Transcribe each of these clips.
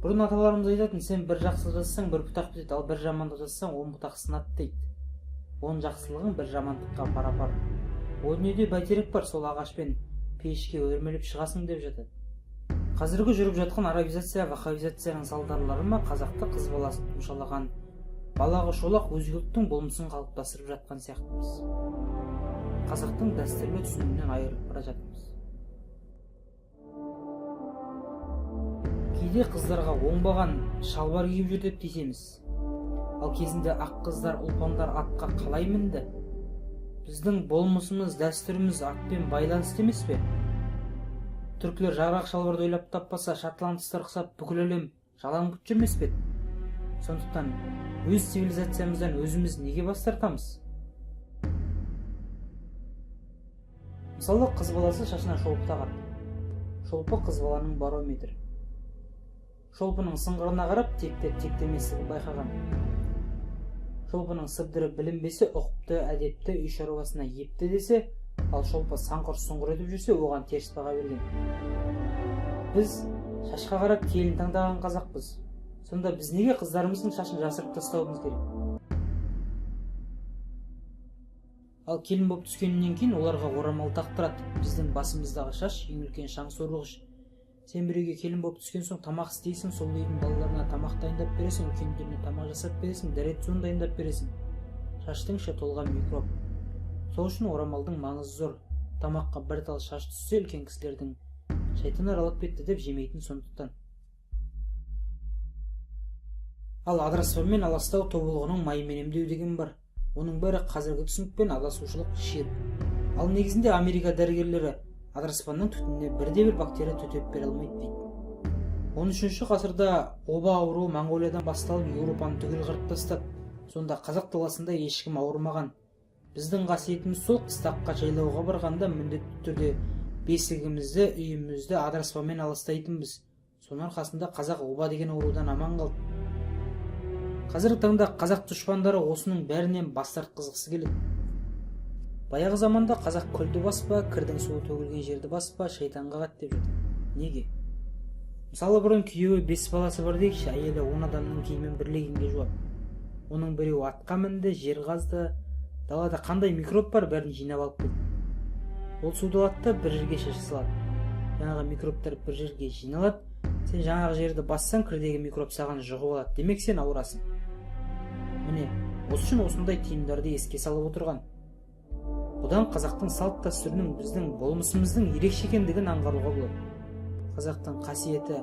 Бұрын аталарымыз айтатын, сен бір жақсылық жасасаң бір бұтақ бітеді, ал бір жамандық жасасаң 10 бұтақ сынады дейді. 10 жақсылығың бір жамандыққа пара-пар. О дүниеде бәйтерек бар, сол ағашпен пешке өрмелеп шығасың деп жатады. Қазіргі жүріп жатқан арабизация, ваххабизацияның салдарлары ма қазақты қыз баласын тұмшалаған балағы шолақ өзге ұлттың болмысын қалыптастырып жатқан сияқтымыз. Қазақтың дәстүрлі түсінігінен айырылып бара жатырмыз. Кейде қыздарға оңбаған шалбар киіп жүр деп тиісеміз. Ал кезінде ақ қыздар, ұлпандар атқа қалай мінді? Біздің болмысымыз, дәстүріміз атпен байланысты емес пе? Түркілер жарғақ шалбарды ойлап таппаса, шотландықтар ұқсап бүкіл әлем жалаң бұт жүрмес пе еді? Сондықтан өз цивилизациямыздан өзіміз неге бас тартамыз? Мысалы, қыз баласы шашына шолпы тағады. Шолпы қыз баланың барометрі. Шолпының сыңғырына қарап текті текті еместігін байқаған. Шолпының сыбдыры білінбесе, ұқыпты, әдепті, үй шаруасына епті десе, ал шолпы саңқыр-сұңқыр етіп жүрсе, оған теріс баға берген. Біз шашқа қарап келін таңдаған қазақпыз. Сонда біз неге қыздарымыздың шашын жасырып тастауымыз керек? Ал келін болып түскеннен кейін оларға орамал тақтырады. Біздің басымыздағы шаш ең үлкен шаң сорғыш. Сен бір үйге келін болып түскен соң тамақ істейсің, сол үйдің балаларына тамақ дайындап бересің, үлкендеріне тамақ жасап бересің, дәрет суын дайындап бересің. Шаштың іші толған микроб. Сол үшін орамалдың маңызы зор. Тамаққа бір тал шаш түссе, үлкен кісілердің шайтан аралап кетті деп жемейтін сондықтан. Ал адыраспанмен аластау тобылғының майымен емдеу деген бар. Оның бәрі қазіргі түсінікпен адасушылық ширк. Ал негізінде Америка дәрігерлері адыраспанның түтініне бірде-бір бактерия төтеп бере алмайды дейді. 13 ғасырда оба ауруы Моңғолиядан басталып Еуропаны түгел қырып тастады. Сонда қазақ даласында ешкім ауырмаған. Біздің қасиетіміз сол, қыстаққа жайлауға барғанда міндетті түрде бесігімізді, үйімізді адыраспанмен аластайтынбыз. Соның арқасында қазақ оба деген аурудан аман қалды. Қазіргі таңда қазақ дұшпандары осының бәрінен бас тартқызғысы келеді. Баяғы заманда қазақ күлді баспа, кірдің суы төгілген жерді баспа, шайтан қағады деп жатыр. Неге? Мысалы, бұрын күйеуі 5 баласы бар дейікші, әйелі 10 адамның киімін бір легенге жуады. Оның біреуі атқа мінді, жер қазды, далада қандай микроб бар бәрін жинап алып келді. Ол суды алады да бір жерге шаша салады. Жаңағы микробтар бір жерге жиналады. Сен жаңағы жерді бассаң, кірдегі микроб саған жұғып алады. Демек сен ауырасың. Міне, осы үшін осындай тиымдарды еске салып отырған. Бұдан қазақтың салт дәстүрінің, біздің болмысымыздың ерекше екендігін аңғаруға болады. Қазақтың қасиеті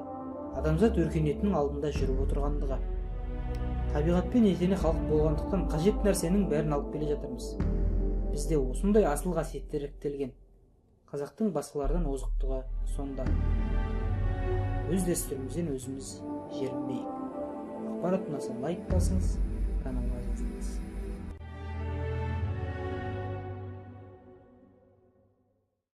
адамзат өркениетінің алдында жүріп отырғандығы. Табиғатпен етене халық болғандықтан қажет нәрсенің бәрін алып келе жатырмыз. Бізде осындай асыл қасиеттер іріктелген. Қазақтың басқалардан озықтығы сонда. Өз дәстүрімізден өзіміз жерінбейік. Ақпарат ұнаса лайк басыңыз.